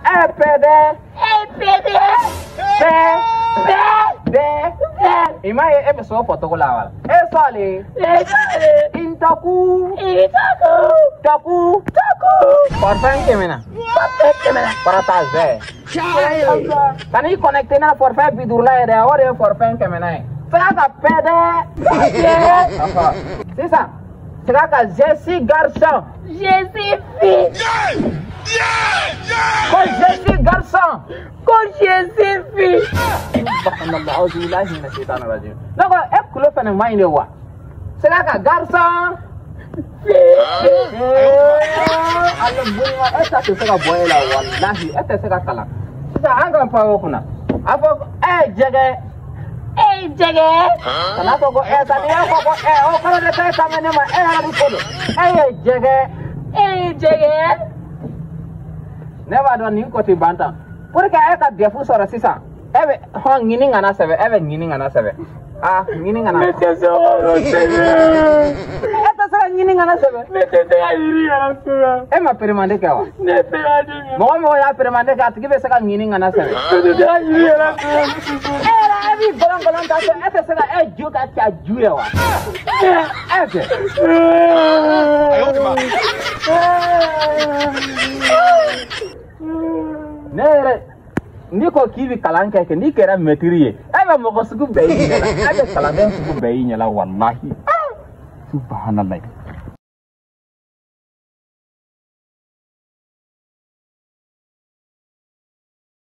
E pɛdɛ. E pɛdɛ. Pɛ. Pɛ. Dɛ. I m'a ye e bɛ s'o fɔ cogo la wa? E sɔle. E sɔle. Ntaku. Ntaku. Taku. Taku. Forfait kɛmɛ na. Forfait 100 na. Kɔrɔta zɛ. Ka n'i connecté n'a forfait 50 la ye dɛ, o de ye forfait 100 na ye. Sega ka pɛdɛ. Sisan, sega ka je suis garçon. Je suis fille. Ko je suis garçon. Ko je suis fille. Subhanallah, auzu billahi minash shaitani rajim. Ne ko e kulo fɛnɛ man ɲi de wa? Sega ka garçon. Ala bonya, e ta tɛ se ka bɔ e la walahi, e tɛ se ka kalan. Sisan an ka pan o kunna. A fɔ e jɛgɛ. E jɛgɛ. Kana fɔ ko e sa, n'i y'a fɔ ko e, o kɔrɔ de k'e kan bɛ ne ma, e yɛrɛ bɛ ko don. E ye jɛgɛ. E ye jɛgɛ. Ne b'a dɔn nin ko tɛ ban tan. Pour que e ka DEF sɔrɔ sisan, e bɛ hɔn ɲini kana sɛbɛn, e bɛ ɲini kana sɛbɛn. Ah, ɲini kana. Ne tɛ se k'o sɛbɛn. E tɛ se ka ɲini kana sɛbɛn. Ne tɛ se ka ɲini kana sɛbɛn. E ma perimande kɛ wa? Ne perimande kɛ. Mɔgɔ mɔgɔ y'a perimande kɛ, a tigi bɛ se ka ɲini kana sɛbɛn. Ne tɛ se ka ɲini kana sɛbɛn. E yɛrɛ e b'i gɔlɔn gɔlɔn ta so, e tɛ se ka e ju ka ca ju ye wa? E tɛ. Ne yɛrɛ n'i ko k'i bɛ kalan kɛ n'i kɛra mɛtiri ye, e bɛ mɔgɔ sugu bɛɛ y'i ɲɛ la, e bɛ kalanden sugu bɛɛ y'i ɲɛ la walahi. Subhanallah.